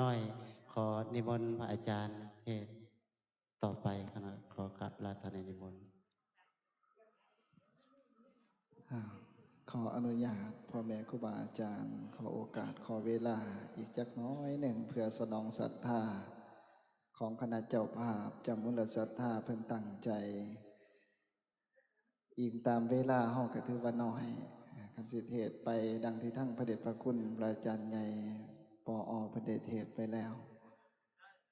ນ້ອຍ ຂໍນິມົນພະອາຈານເທດຕໍ່ໄປ ຂະນະ ຂໍກາບລາທ່ານ ນິມົນ. ອາ ຂໍອະນຸຍາດພໍ່ແມ່ຄູບາອາຈານ ຂໍໂອກາດ ຂໍເວລາອີກຈັກໜ້ອຍໜຶ່ງ ເພື່ອສະໜອງສັດທາຂອງຄະນະເຈົ້າພາບ ຈຳນວນສັດທາເພິ່ນຕັ້ງໃຈ ອີງຕາມເວລາເຮົາກໍຖືວ່ານ້ອຍ ຄັນຊິເທດໄປດັ່ງທີ່ທັງພະເດດພະຄຸນພະອາຈານໃຫຍ່ ປອ ເພິ່ນໄດ້ເທດໄປແລ້ວ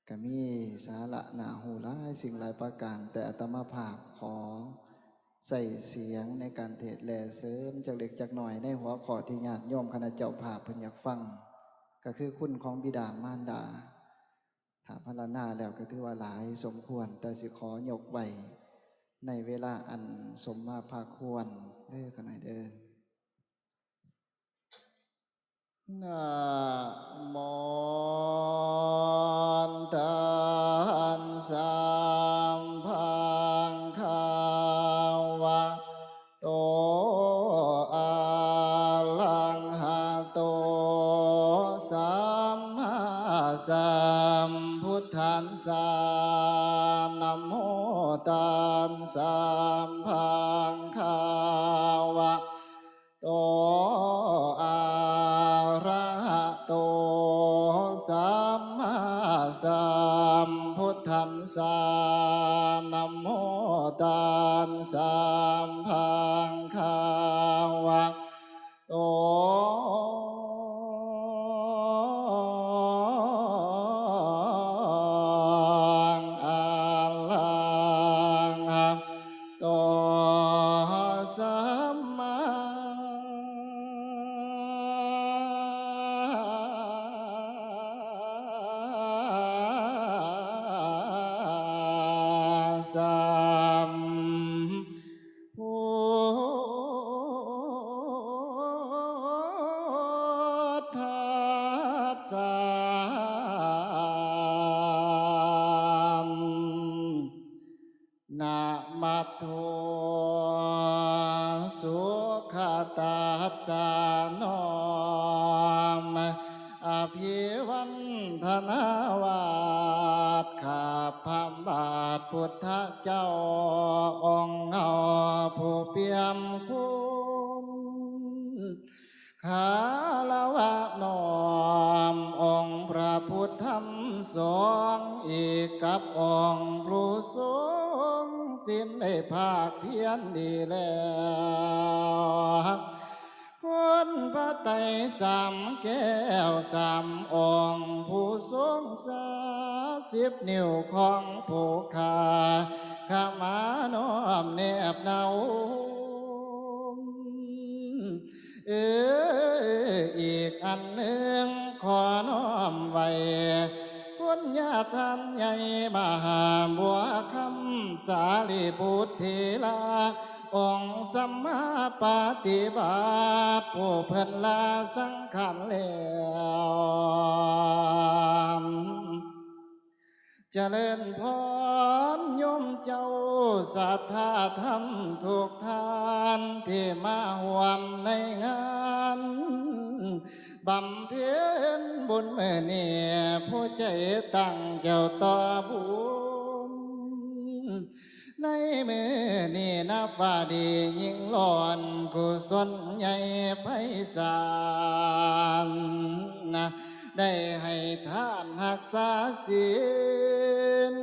ກໍມີສາລະໜ້າຮູ້ຫຼາຍສິ່ງຫຼາຍປະການ, ແຕ່ອາດຕະມາພາບຂໍໃຊ້ສຽງໃນການເທດແລະເສີມຈັກເລັກຈັກນ້ອຍ ໃນຫົວຂໍ້ທີ່ຍາດໂຍມຄະນະເຈົ້າພາບເພິ່ນຢາກຟັງ ກໍຄືຄຸນຂອງບິດາມານດາ. ຖ້າພັນລະນາແລ້ວກໍຖືວ່າຫຼາຍສົມຄວນ, ແຕ່ຊິຂໍຍົກໄວ້ໃນເວລາອັນສົມມາພາຄວນເດີ ຂະໜ້ອຍເດີ. ນະໂມຕັດສະ ພະຄະວະ ໂຕ ອະລະຫະໂຕ ສຳມາສຳພຸດທັດສະ ນະໂມຕັດສະ ພະຄະວະໂຕ ອະລະຫະໂຕ ສຳມາສຳພຸດທັດສະ ນະໂມຕັດສະ ພະຄະວະໂຕ ອະລະຫະໂຕ ສຳມາ ສຳພຸດທັດສະ ນະມະໂທ ສຸຂະຕັດສະ ນ້ອມອະພິວັນທະນາບາດ ຂ້າພະບາດພຸດທະເຈົ້າ ອົງເຮົາຜູ້ປ່ຽມຄຸນ ຄາລະວະນ້ອມອົງພະພຸດທຳສົງ ອີກກັບອົງຜູ້ຊົງສິນໄດ້ພາກພຽນດີແລ້ວ ຄຸນພະໄຕສາມແກ້ວສາມອົງ ຜູ້ຊົງຊາສິບນິ້ວຂອງຜູ້ຂ້າ ຂ້າມານ້ອມແນບໜ້າອົງ ເອີ ອີກອັນໜຶ່ງຂໍນ້ອມໄຫວ້ ຄຸນຍາທ່ານໃຫຍ່ມະຫາບົວຄຳ ສາລີບຸດເຖລະ ອົງສຳມາປະຕິບັດ ຜູ້ເພິ່ນລາສັງຂານແລ້ວ ຈະເລີນພອນໂຍມເຈົ້າສັດທາທຳທຸກທ່ານ ທີ່ມາຮ່ວມໃນງານບຳເພັນບຸນມື້ນີ້ ຜູ້ໃຈຕັ້ງແກ່ວຕໍ່ບຸນ ໃນມື້ນີ້ນັບວ່າດີຍິ່ງລ້ອນ ກຸສົນໃຫຍ່ໄພສານ ໄດ້ໃຫ້ທານຮັກສາສິນ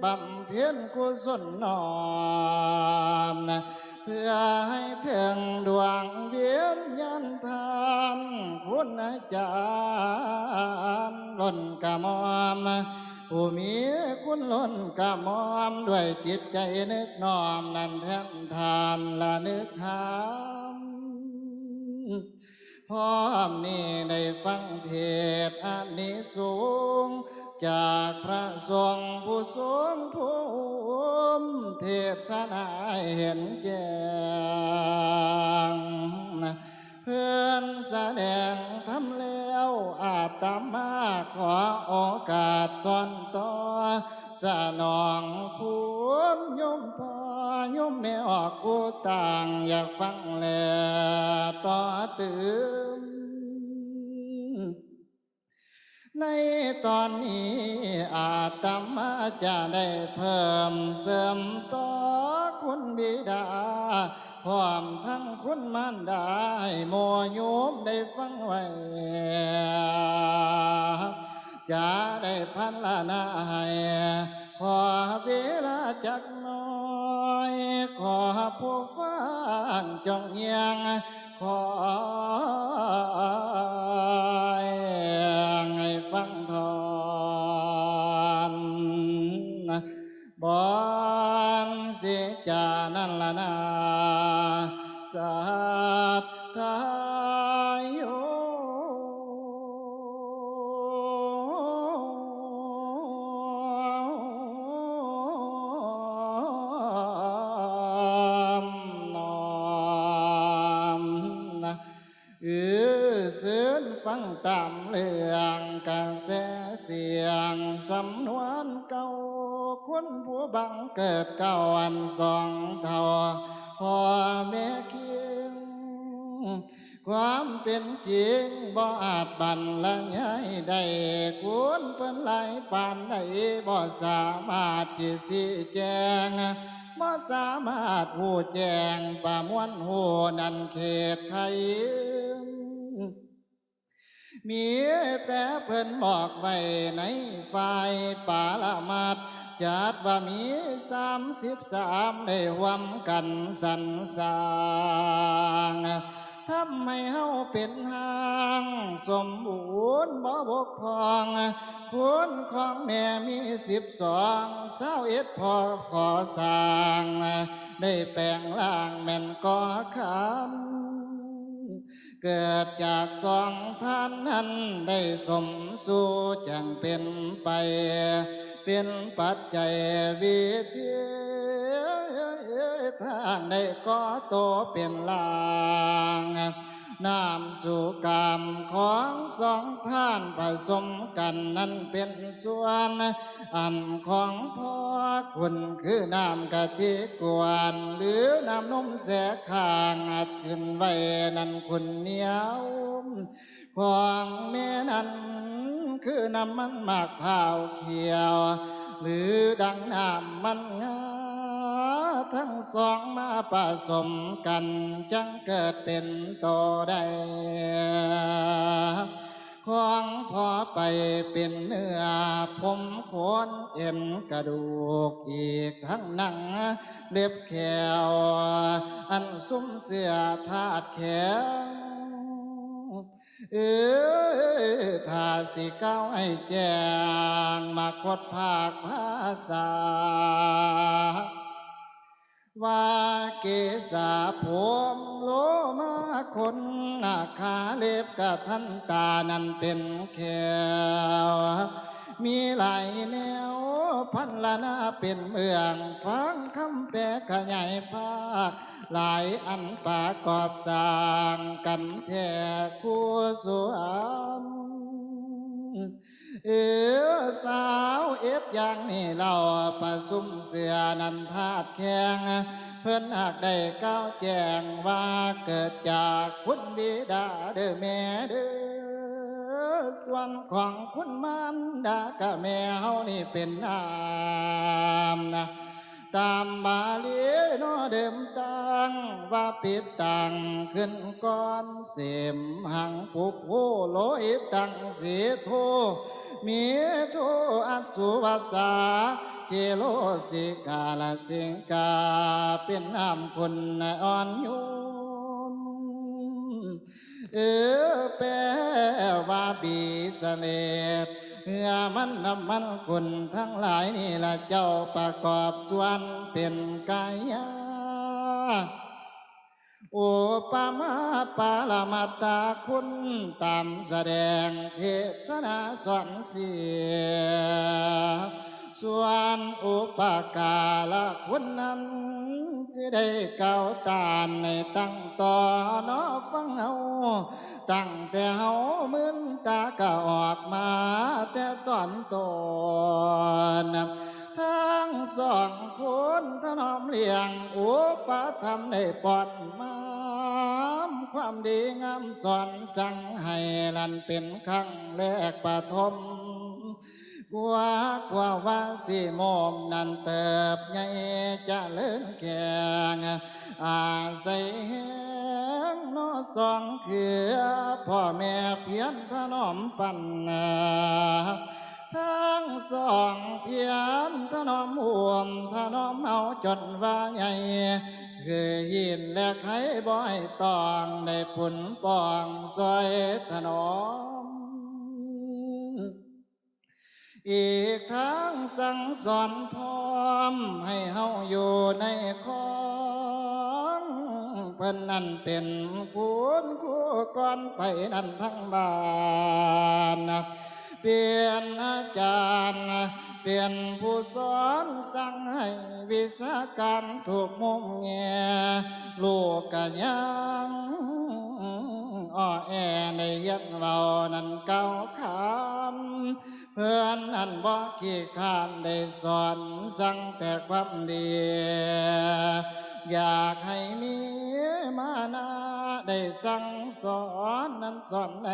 ບຳເພັນກຸສົນນ້ອມ ເພື່ອໃຫ້ເຖິງດວງວິນຍານທ່ານ ຄຸນອາຈານລົ້ນກະໝອມ ຜູ້ມີຄຸນລົ້ນກະໝອມ ດ້ວຍຈິດໃຈນຶກນ້ອມນັ້ນແທນທ່ານລະນຶກຫາ ພ້ອມນີ້ໄດ້ຟັງເທດອານິສົງ ຈາກພະສົງຜູ້ຊົງພູມ ເທດສະນາໃຫ້ເຫັນແຈ້ງ ເພິ່ນສະແດງທຳແລ້ວ ອາດຕະມາຂໍໂອກາດສອນຕໍ່ ສະໜອງຄຸນໂຍມພໍ່ໂຍມແມ່ອອກຜູ້ຕ່າງ ຢາກຟັງແລຕໍ່ຕື່ມ ໃນຕອນນີ້ອາດຕະມາຈະໄດ້ເພີ່ມເສີມຕໍ່ຄຸນບິດາ ພ້ອມທັງຄຸນມານດາໃຫ້ໝູ່ໂຍມໄດ້ຟັງໄວ້ ຈະໄດ້ພັນລະນາໃຫ້ ຂໍເວລາຈັກໜ້ອຍ ຂໍຜູ້ຟັງຈົ່ງຍຽງ ຂໍໃຫ້ຟັງທ່ອນ ບ່ອນສິຈານັ້ນລະນາ ສັດທາໂຍ ນ້ອມນະ ເອີ ເຊີນຟັງຕາມເລື່ອງ ກະແສສຽງສຳນວນເກົ່າ ຄົນຜູ້ບັງເກີດເກົ້າອັນສອງເທົ່າ ພໍ່ແມ່ຄຽງ ຄວາມເປັນຈິງບໍ່ອາດບັນລະຍາຍໄດ້ ຄຸນເພິ່ນຫຼາຍປານໃດ ບໍ່ສາມາດທີ່ຊີ້ແຈງ ບໍ່ສາມາດຮູ້ແຈ້ງປະມວນຮູ້ນັ້ນເຂດໄຂ ມີແຕ່ເພິ່ນບອກໄວ້ໃນຝ່າຍປະລະມັດ ຈັດວ່າມີສາມສິບສາມ ໄດ້ຮ່ວມກັນສັນສ້າງ ທຳໃຫ້ເຮົາເປັນຮ່າງສົມບູນບໍ່ບົກຜ່ອງ ຄຸນຂອງແມ່ມີສິບສອງ ຊາວເອັດພໍ່ຂໍສ້າງ ໄດ້ແປງຮ່າງແມ່ນກໍຂັນ ເກີດຈາກສອງທ່ານນັ້ນໄດ້ສົມສູ່ ຈັ່ງເປັນໄປ ເປັນປັດໄຈວິທີທາງ ໄດ້ກໍ່ໂຕເປັນຮ່າງ ນ້ຳສູ່ກາມຂອງສອງທ່ານປະສົມກັນນັ້ນເປັນສ່ວນ ອັນຂອງພໍ່ຄຸນຄືນ້ຳກະທິກວນ ຫຼືນ້ຳນົມແຊຂ້າງອັດຂຶ້ນໄວ້ນັ້ນຂຸ້ນໜຽວ ຂອງແມ່ນັ້ນຄືນ້ຳມັນໝາກພ້າວຂຽວ ຫຼືດັ່ງນ້ຳມັນງາ ທັງສອງມາປະສົມກັນ ຈັ່ງເກີດເປັນໂຕໄດ້ ຂອງພໍ່ໄປເປັນເນື້ອຜົມຂົນເອັນກະດູກ ອີກທັງໜັງເລັບແຂ້ວ ອັນຊຸ່ມເຊື້ອທາດແຂງ ເອີ ຖ້າຊິກ່າວໃຫ້ແຈ້ງ ມາຄົດພາກພາສາ ວ່າເກສາຜົມໂລມາຂົນ ໜ້າຂາເລັບກະທັນຕານັ້ນເປັນແຂ້ວ ມີຫຼາຍແນວພັນລະນາເປັນເບື້ອງ ຟັງຄຳແປຂະຫຍາຍພາກ ຫຼາຍອັນປະກອບສ້າງກັນແທ້ຄູ່ສ່ວນ ເອີ ຊາວເອັດຢ່າງນີ້ເລົ່າ ປະຊຸມເສືອນັນທາດແຂງ ເພິ່ນຫາກໄດ້ກ່າວແຈ້ງວ່າ ເກີດຈາກຄຸນບິດາເດີແມ່ເດີ ສ່ວນຂອງຄຸນມານດາກະແມ່ເຮົານີ້ເປັນນ້ຳນະ ຕາມບາລີເນາະເດີມຕັ້ງວ່າປິດຕັ້ງຂຶ້ນກ່ອນ ເສມຫັງປຸບໂຫ ໂລຫິຕັງສີໂທ ເມໂທ ອັດສຸວັດສາ ເຄໂລສິກາລະສິງກາ ເປັນນ້ຳຂຸ້ນອ່ອນໂຍນ ເອີ ແປວ່າບີສະເລດ ເຫື່ອມັນນ້ຳມັນຂຸ້ນທັງຫຼາຍນີ້ລະເຈົ້າ ປະກອບສ່ວນເປັນກາຍາ ອຸປະມາປະລະມັດຕາຄຸນ ຕາມສະແດງເທດສະນາສອນເສຍ ສ່ວນອຸປະກາລະຄຸນນັ້ນ ຊິໄດ້ກ່າວຕານໃນຕັ້ງຕໍ່ເນາະ ຟັງເຮົາ ຕັ້ງແຕ່ເຮົາມືນຕາກະອອກມາແຕ່ຕອນຕົ້ນ ທັງສອງຄົນຖະໜອມລ້ຽງອຸປະຖຳໄດ້ປ້ອນມາມ າມດີງາມສອນສັ່ງໃຫ້ ນັ້ນເປັນຄັ້ງແລກປະຖົມ ກວ່າ ກວ່າວ່າຊິໂມມນັ້ນເຕີບໃຫຍ່ຈະເລີນແກ່ງ ອາໄສແຮງເນາະສອງເຄືອ ພໍ່ແມ່ພຽນຖະໜອມປັນນາ ທັງສອງພຽນຖະໜອມໂຮມ ຖະໜອມເຮົາຈົນວ່າໃຫຍ່ ຄືຫີນແລະໄຄບໍ່ໃຫ້ຕ້ອງ ໄດ້ປຸ້ນປ້ອງຊ່ອຍຖະໜອມ ອີກທັງສັ່ງສອນພ້ອມໃຫ້ເຮົາຢູ່ໃນຄອງ ເພິ່ນນັ້ນເປັນຄຸນຄູກ່ອນໄປນັ້ນທັງບ້ານ ເປັນອາຈານ ເປັນຜູ້ສອນສັ່ງໃຫ້ວິຊາການທຸກມຸມແງ່ ລູກກະຍັງອ່ອແອໄດ້ຮຽນເວົ້ານັ້ນກ້າວຂ້າມ ເພິ່ນນັ້ນບໍ່ຂີ້ຄ້ານໄດ້ສອນສັ່ງແຕ່ຄວາມດີ ຢາກໃຫ້ມີມານະໄດ້ສັ່ງສອນນັ້ນສອນແນ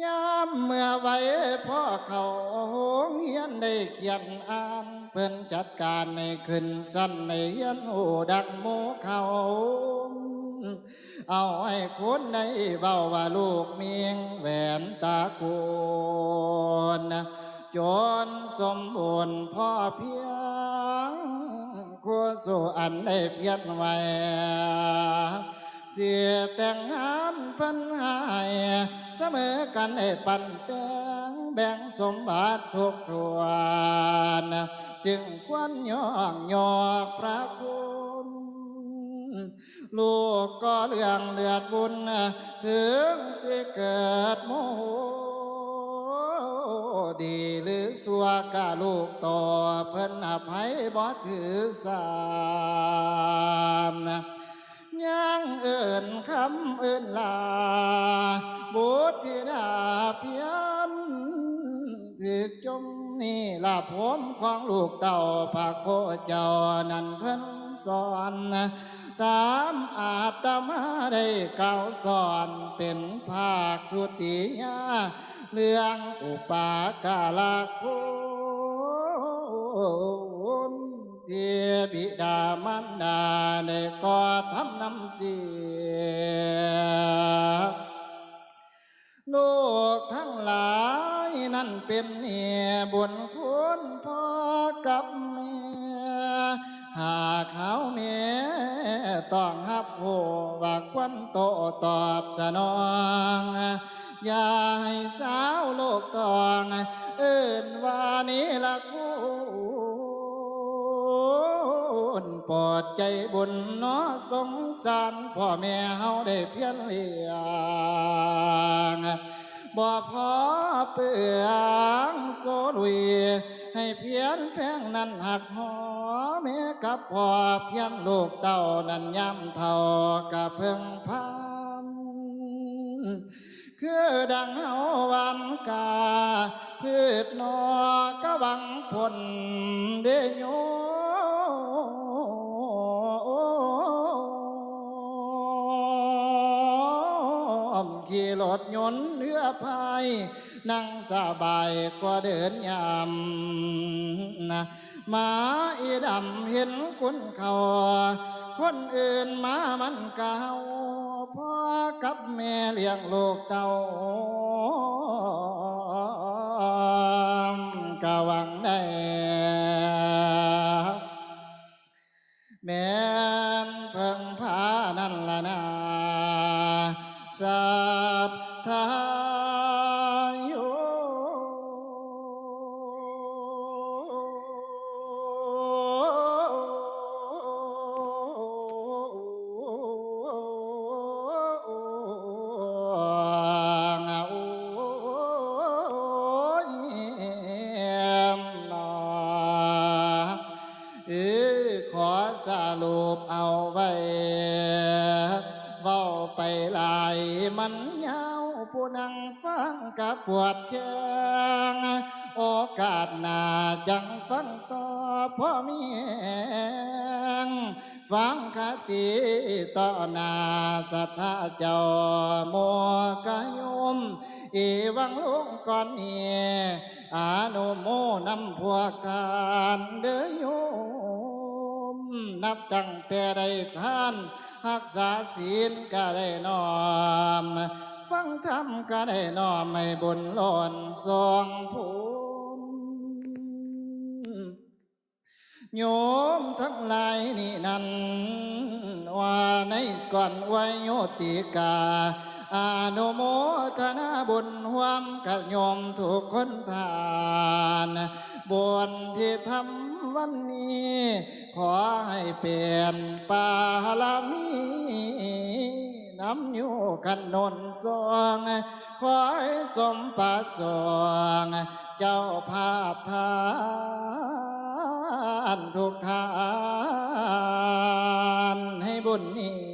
ຍາມເມື່ອໄວພໍເຂົ້າໂຮງຮຽນໄດ້ຂຽນອ່ານ ເພິ່ນຈັດການໃຫ້ຂຶ້ນຊັ້ນ ໃຫ້ຮຽນຮູ້ດັ່ງໝູ່ເຂົາ ເອົາໃຫ້ຄົນໄດ້ເວົ້າວ່າລູກມິ່ງແຫວນຕາໂກນ ຈົນສົມບູນພໍພຽງ ຄູ່ສູ່ອັນໄດ້ພຽນໄວ້ ຊິແຕ່ງງານເພິ່ນໃຫ້ ສະເໝີກັນໃຫ້ປັນແຕ່ງ ແບ່ງສົມບັດທຸກຖ້ວນ ຈຶ່ງຄວນຍ້ອງຍອກພະຄຸນ ລູກກໍເລື່ອງເລືອດບຸນ ເຖິງຊິເກີດໂມໂຫ ດີຫຼືຊົ່ວກະລູກຕໍ່ ເພິ່ນອະໄພບໍ່ຖືສາ ຍັງເອີ້ນຄຳເອີ້ນລາ ບຸດທິດາພຽນຖືກຈົ່ມ ນີ້ລະພົມຂອງລູກເຕົ້າ ພະໂຄເຈົ້ານັ້ນເພິ່ນສອນ ຕາມອາດຕະມາໄດ້ກ່າວສອນ ເປັນພາກທຸຕິຍາ ເລື່ອງອຸປາກາລະຄຸນ ທີ່ບິດາມານດາໄດ້ກໍ່ທຳນຳເສຍ ລູກທັງຫຼາຍນັ້ນເປັນໜີ້ບຸນຄຸນພໍ່ກັບແມ່ ຫາກເຮົາແມ່ຕ້ອງຮັບຮູ້ວ່າຄວນໂຕຕອບສະໜອງ ຢ່າໃຫ້ຊາວໂລກຕ້ອງເອີ້ນວ່າເນລະຄຸນ ໂປດໃຈບຸນເນາະ ສົງສານພໍ່ແມ່ເຮົາໄດ້ພຽນລ້ຽງ ບໍ່ພໍເປືອງໂຊລຸຍ ໃຫ້ພຽນແພງນັ້ນຮັກຫໍແມ່ກັບພໍ່ ພຽນລູກເຕົ້ານັ້ນຍາມເຖົ້າກະເພິ່ງພາ ຄືດັ່ງເຮົາຫວ່ານກ້າ ພືດໜໍກະຫວັງຜົນເດໂຍມ ຂີ່ລົດຍົນເຮືອພາຍ ນັ່ງສະບາຍກວ່າເດີນຍາມ ໝາອີດຳເຫັນຄົນເຂົາ ຄົນອື່ນມາມັນກະເຫົ່າ ພໍ່ກັບແມ່ລ້ຽງລູກເຕົ້າກະຫວັງໄດ້ ແມ່ນເພິ່ງພານັ້ນລະນາ ສັດທາໂຍ. ເອີ ຂໍສະຫຼຸບເອົາໄວ້ ເວົ້າໄປຫຼາຍມັນຍາວ ຜູ້ນັ່ງຟັງກະປວດແຂ້ງ ໂອກາດໜ້າຈັ່ງຟັງຕໍ່ ພໍມີແຮງ ຟັງຄະຕິຕໍ່ໜ້າສັດທາເຈົ້າໂມກະໂຍມ ອີວັງລົງກ່ອນນີ້ ອະນຸໂມນຳພວກທ່ານເດີໂຍມ ນັບຕັ້ງແຕ່ໄດ້ທານ ຮັກສາສິນກະໄດ້ນ້ອມ ຟັງທຳກະໄດ້ນ້ອມ ໃຫ້ບຸນລ້ອນສອງພູນ ໂຍມທັງຫຼາຍນີ້ນັ້ນ ວ່າໃນກ່ອນອວຍໂຍຕິກາ ອະນຸໂມທະນາບຸນຮ່ວມກະໂຍມທຸກຄົນທ່ານ ບຸນທີ່ທຳວັນນີ້ ຂໍໃຫ້ເປັນປາລະມີ ນຳຢູ່ຄັນໜົນສອງ ຂໍໃຫ້ສົມປະສົງ ເຈົ້າພາບທ່ານທຸກທ່ານ ໃຫ້ບຸນນີ້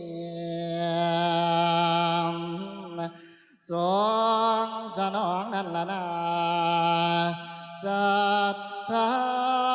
ຊົງສະໜອງນັ້ນລະນາ ສັດທາ